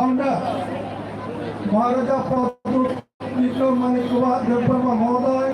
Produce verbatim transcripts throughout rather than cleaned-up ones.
আমরা মহারাজা প্রদ্যুৎ বিক্রম মানিক কুমার দেববর্মা মহোদয়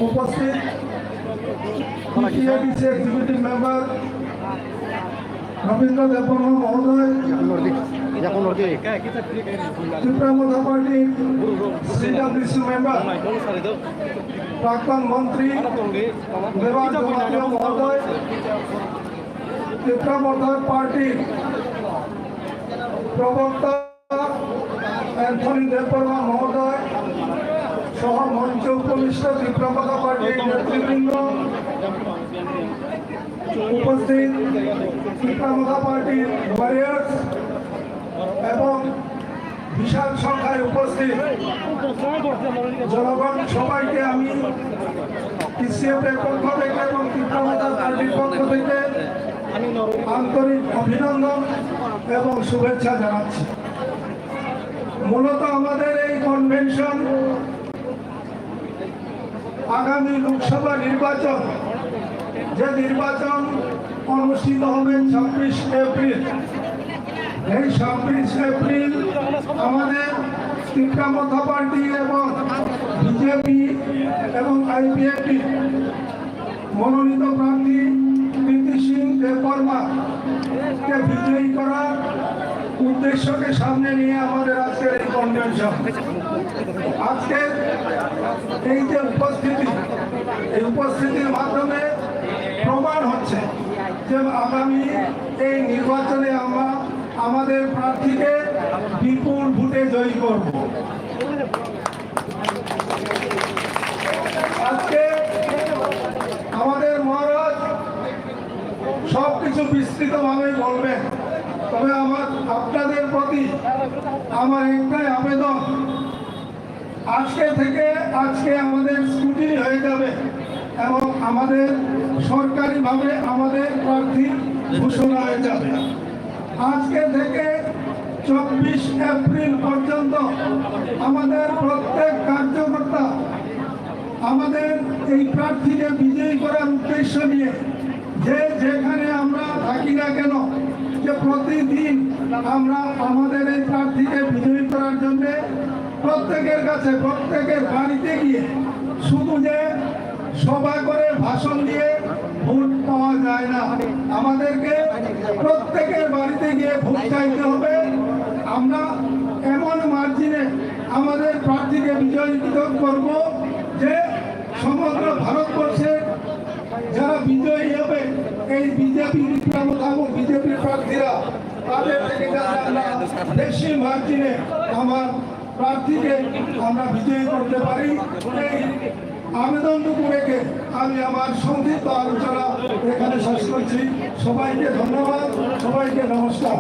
উপস্থিত, টিটিএডিসি এক্সিকিউটিভ মেম্বার রবীন্দ্র দেববর্মা মহোদয়, ত্রিপুরা মথা পার্টির সিডাব্লিউসি মেম্বার, প্রাক্তন মন্ত্রী দেবান জমাতিয়া মহোদয়, ত্রিপুরা মথা পার্টির প্রবক্তা অ্যান্থনি দেববর্মা মহোদয় সহ মঞ্চে উপবিষ্ট ত্রিপুরা মথা পার্টির নেতৃবৃন্দ, উপস্থিত ত্রিপুরা মথা পার্টির ওয়ারিয়ার্স এবং বিশাল সংখ্যায় উপস্থিত জনগণ, সবাইকে আমি টিসিএফ এর পক্ষ থেকে এবং ত্রিপুরা মথা পার্টির পক্ষ থেকে আন্তরিক অভিনন্দন এবং শুভেচ্ছা জানাচ্ছি। মূলত আমাদের এই কনভেনশন আগামী লোকসভা নির্বাচন, যে নির্বাচন অনুষ্ঠিত হবে ছাব্বিশ এপ্রিল, এই ছাব্বিশ এপ্রিল আমাদের ত্রিপুরা মথা পার্টি এবং বিজেপি এবং আইপিএফটি মনোনীত প্রার্থী প্রীতি সিং দেববর্মাকে বিজয়ী করার উদ্দেশ্যকে সামনে নিয়ে আমাদের আজকের এই কনভেনশন। আজকের এই যে উপস্থিতি, এই উপস্থিতির মাধ্যমে প্রমাণ হচ্ছে যে আগামী এই নির্বাচনে আমরা আমাদের প্রার্থীকে বিপুল ভোটে জয়ী করব। আজকে আমাদের মহারাজ সবকিছু বিস্তৃতভাবে বলবেন, তবে আমার আপনাদের প্রতি আমার একটাই আবেদন, আজকে থেকে আজকে আমাদের স্ক্রুটিনি হয়ে যাবে এবং আমাদের সরকারিভাবে আমাদের প্রার্থী ঘোষণা হয়ে যাবে। আজকে থেকে চব্বিশ এপ্রিল পর্যন্ত আমাদের প্রত্যেক কার্যকর্তা আমাদের এই প্রার্থীকে বিজয়ী করার উদ্দেশ্য নিয়ে যে যেখানে আমরা থাকি না কেন, যে প্রতিদিন আমরা আমাদের এই প্রার্থীকে বিজয়ী করার জন্য প্রত্যেকের কাছে, প্রত্যেকের বাড়িতে গিয়ে শুধু যে সভা করে ভাষণ দিয়ে ভোট পাওয়া যায় না, আমাদেরকে প্রত্যেকের বাড়িতে গিয়ে ভোট চাইতে হবে। আমরা এমন মার্জিনে আমাদের প্রার্থীকে বিজয়ী করব যে সমগ্র ভারতবর্ষে যারা বিজয়ী হবে এই বিজেপি, ত্রিপুরা মথা এবং বিজেপির প্রার্থীরা, তাদের থেকে যাতে আমরা বেশি মার্জিনে আমার প্রার্থীকে আমরা বিজয়ী করতে পারি। এই আবেদনটুকু রেখে আমি আমার সংক্ষিপ্ত আলোচনা এখানে শেষ করছি। সবাইকে ধন্যবাদ, সবাইকে নমস্কার।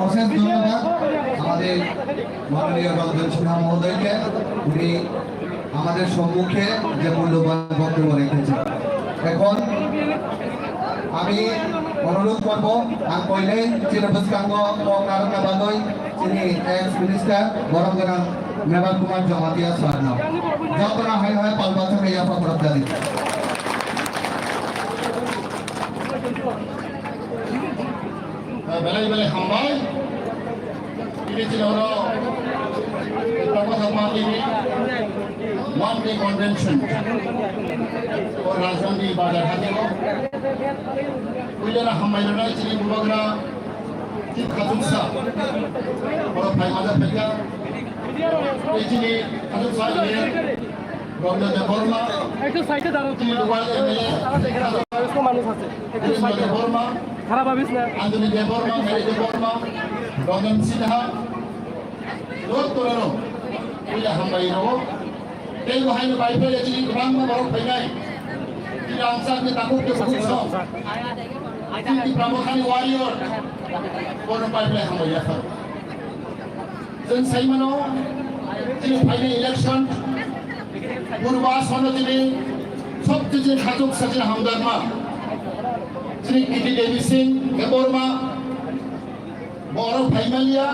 অশেষ ধন্যবাদ আমাদের মাননীয় রঞ্জন সিনহা মহোদয়কে, উনি আমাদের সম্মুখে যে মূল্যবান বক্তব্য রেখেছেন। এখন আমি অনুরোধ করব, ang koinai chini bwskango kok narwkna bagwi chini ex minister borom gwnang Mebar Kumar Jamatia sir no. Jotono hai hai palbachakni yapha khorokjani. Belai belai hambai. Ini chini oro Tripura Motha Party ni one day convention. O Rajbandi Bazar hati o. Puila hambai rwnai chini bubagra. Tip khachuksa. Oro phai maja phaikha. Ei chini khachuksa iye. Rajendra Debbarma. একটু সাইডে দাঁড়াও তোমরা। Tip wal M L A. তারা দেখে না, বয়স্ক মানুষ আছে। একটু Rajendra সাইডে দাঁড়াও। Debbarma. Kharap bhabis na. Anjali Debbarma, Mary Debbarma, Ranjan Sinha. Dottorano. Puila hambai rwo. Tei bo haino bai phai chini kwbangma borok phainai. Tini ang sakni takhuk tei bukhuk song. Tini Tipra Mothani warrior. Bono pipeline hambai ya sir. Chwng sai mano, chini final election, purba sono chini sobse chini khachuk sa chini hamjakma. Chini Kiti Devi Singh Debbarma, borok phai maliya,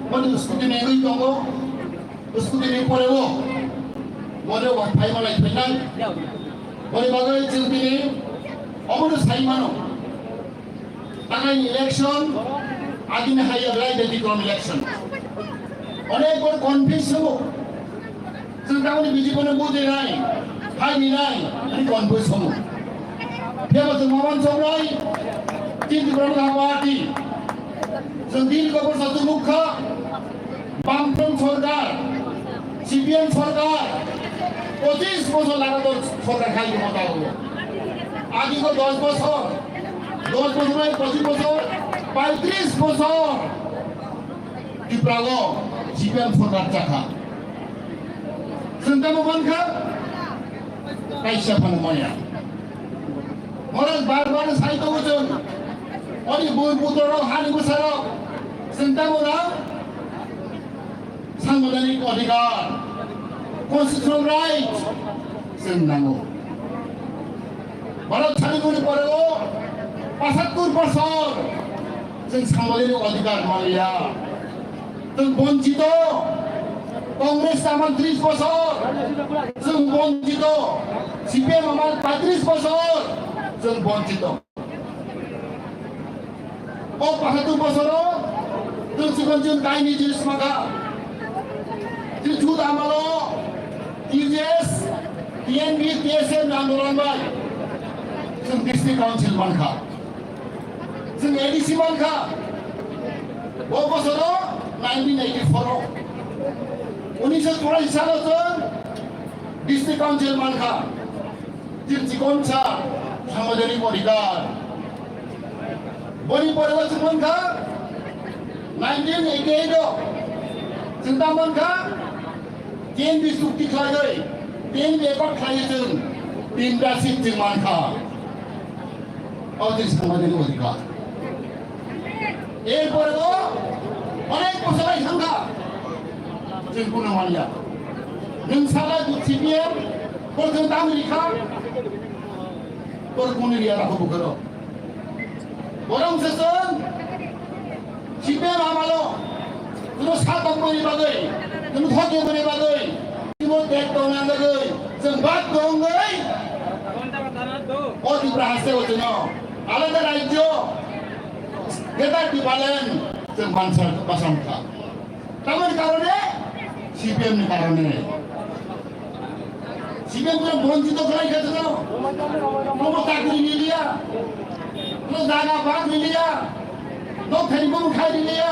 mani scrutiny wngwi tongo, scrutiny poreo, mone phai malai phainai. Boni bagwi chwng tini omono sai mano. Tangai election, agini hai belai beti kom election. Onek bor confuse sobo. Chwng tamoni B J P no bujinai, hai ninai, ani confuse sobo. Phiyaba chwng maman chobrai, chini Tripura Motha Party. Chwng din kobor sa chwng nukha, Bamfront sorkar, C P M sorkar, pochis bosor lagatar sorkar khai tongma tabuk. Agi ko dos bosor, dos bosor bai pochis bosor, paitris bosor Tripura o C P M sorkar chakha. Chwng tamo mankha, kaisa phano maya. Morok bar bar sai tongo chwng. Oni bui putorok hani bwsarok. Chwng tamo nang? Sangbidhanik odhikar, constitutional right chwng nango. Bharat sadin hwnwi poreo pasattur bosor chwng sangbidhanik odhikar manliya. Chwng bonchito. Congress amal tris bosor chwng bonchito. C P M amal paitris bosor chwng bonchito. O pahatur bosoro chwng chikon chikon kaini jis maka. Chwng chut amalo T J S, T N B, T S F ni andolon bai chwng district council mankha. Chwng A D C mankha. O bosoro nineteen eighty-four o, unisho churashi salo chwng district council mankha. Chwng chikon sa sangbidhanik odhikar. Boni pore o chwng mankha nineteen eighty-eight o. Chwng ta mankha T N B chukti khlaiwi, T N B accord khlaiwi chwng tinta seat chwng mankha. O chwng sangbidhanik odhikar. Erpore o onek bosor lai thangkha. Chwng kuno manya. Nwng sala C P M, bo chwng tamo rikha? Bo kuno riya rakho bukharo. Borok se chwng C P M amalo, kuno sa tongmani bagwi, kuno thokmani bagwi, kuno tek tongna bagwi, chwng bak tongwi. O Tripura haste o chwngno alada rajyo, Greater Tipraland, chwng bansa, basan kha. Tamoni karone, C P M ni karone. C P M kono bonchito khlai kha chwngno. Kono chakri miliya. Kono jaga bag miliya. Nok thani bumung khai miliya.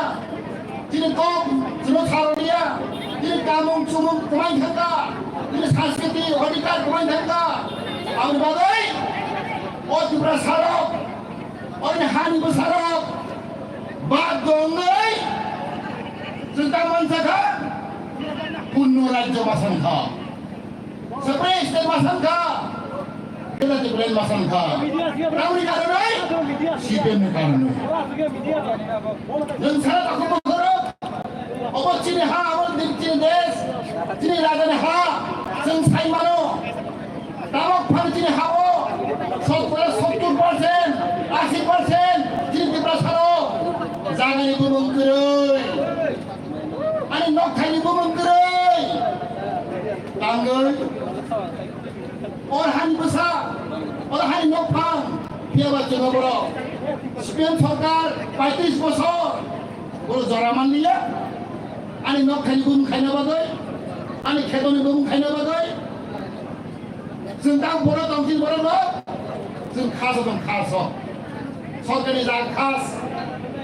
Chini kok chwngno saro liya. Chini kamung chumung kwmai thangkha. Chini sanskriti odhikar kwmai thangkha. Aboni bagwi o Tripura sarok, oni hani bwsarok bak dongwi chwng ta mansa kha, punno rajyo basan kha. Separate state basan kha, Greater Tipraland basan kha. Tamoni karone, C P M ni karone. Nwng sara takhuk bokhorok, obo chini ha, obo chini desh, chini rajani ha, chwng sai mano. Tabok phano chini ha-o, sottor, sottor percent, ashi percent chini Tiprasa rok jagani bumung kwrwi. Ani nok thaini bumung kwrwi. Tangwi. Or hani bwsa, or hani nok phang, phiyaba chwngno borok. C P M sorkar paitris bosor, borok jora manliya. Ani nok thaini bumung khaina bagwi, ani khetoni bumung khaina bagwi. Chwng tang borok tongsin borok no, chwng khaso tong khaso. Sorkari jaga khas,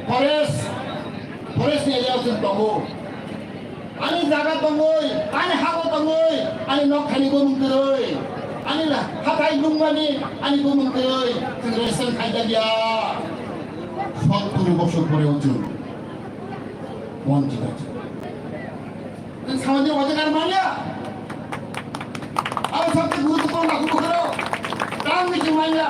forest, forest ni area o chwng tongo. Ani jaga tongwi, ani ha o tongwi, ani nok thani bumung kwrwi, ani hathai nungmani, ani bumung kwrwi, chwng register khaijak ya. Sottur bosor pore o chwng. Mon chida. Chwng samajik odhikar manya. Abo sabse guruttwpurno khe bukharo. Tang ni chwng manya.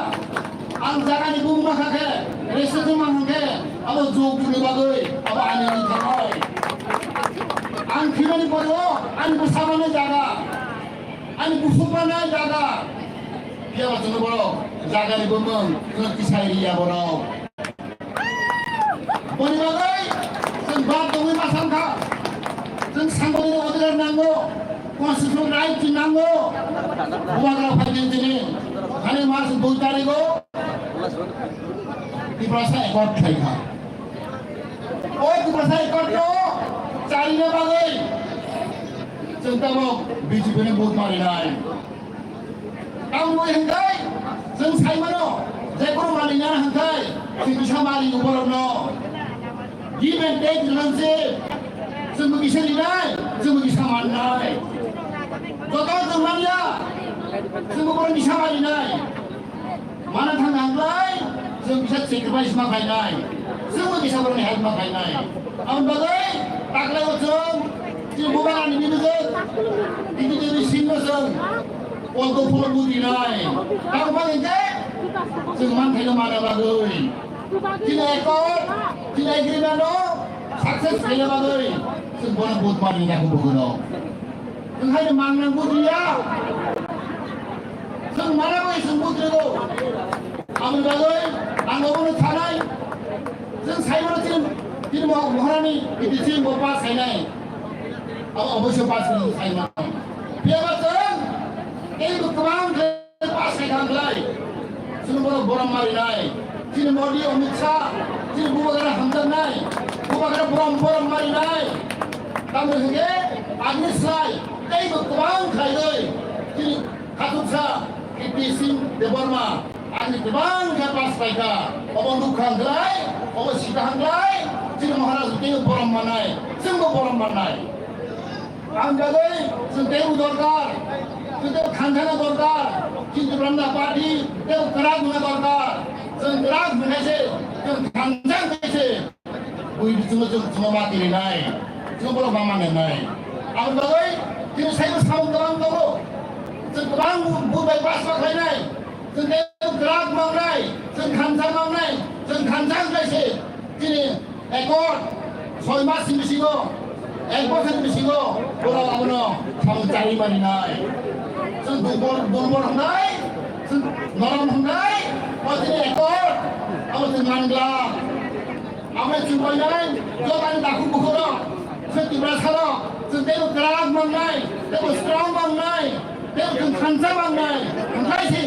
Ang jaga ni bumung ma kha khe, register ma kha khe. Abo jukni bagwi, abo ani ani thanai. Ang thwimani pore o, ani bwsa manai jaga, ani busu manai jaga. Phiya ba chwngno borok jaga ni bumung, chwngno kisai riya borok. Boni bagwi chwng bad tongwi ma sankha. Chwng sangoni adhikar nango, constitutional right chwng nango. Bubagra phai din tini, hani mas dui tarikh o Tiprasa accord khlaikha. O Tiprasa accord no charina bagwi chwng tabok B J P ni vote marinai. Tamoni hwnkhai chwng saimano, jephuru marinai hwnkhai chwng kisa mari borokno. Give and take relationship. Chwngbo kisa rinai, chwngbo kisa mannai. Joto chwng manya, chwngbo borok kisa marinai. Mana thang hwnkhai chwng kisa sacrifice ma khainai. Chwngbo kisa borokni help ma khainai. Aboni bagwi taklai o chwng, chini bubagrani bini chwng, titi titi singno chwng, polto phulo budinai. Tamo bagwi je, chwng man khaino mana bagwi. Chini accord, chini agreement no success khaina bagwi, chwng bono vote mani dakhu bukuno. Chwng haino mangnang bujiya. Chwng mana bai chwng bujrego. Aboni bagwi ang obono sanai. Chwng saimano chini, chini mo-, mohorani iti chini bo pass khainai. Abo oboisyo pass khainai saimano. Phiyaba chwng teibo kwbang khe pass khai thang khlai. Chini borok borom marinai. Chini Modi, Amit Shah, chini bubagra hamjaknai. Bubagra borom, borom marinai. Tamoni hwnkhe agni slai teibo kwbang khlaigwi chini khatuksa K P Singh Debbarma agni kwbang khe pass paikha. Obo nukha hwnkhlai, obo sika hwnkhlai, chini Maharaj teibo borom mannai, chwngbo borom mannai. Ang bagwi chwng teibo dorkar, chwng teibo thanthana dorkar, chini Tipra Motha Party teibo kwrak wngna dorkar, chwng kwrak wngkhaise, chwng thansa wngkhaise. Bui bisingo chwng chwngno ma kirinai, chwng borok ma manenai. Aboni bagwi chini saibo samung kwbang tongo. Chwng kwbang bu-, bubai pass ma khlainai. Chwng tei kwrak mangnai, chwng thansa mangnai, chwng thansa wngkhaise chini accord soi mas ni bisingo, ek bochor ni bisingo borok abono samung charwi maninai. Chwng durbol, durbol hwngnai, chwng norom hwngnai, o chini accord abo chwng manglak. Amo chwng painai, jotoni takhuk bukhuk rok, chwng Tiprasa rok, chwng teibo kwrak mangnai, teibo strong mangnai, teibo chwng thansa mangnai, hwnkhai se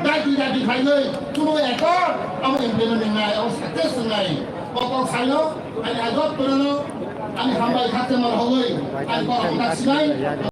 dati dati khainai, chwng accord amo implement wngnai, amo success wngnai. Kokok saino, ani ajot purano, ani hambai khakchangma rogwi, ani kokok tak sinai.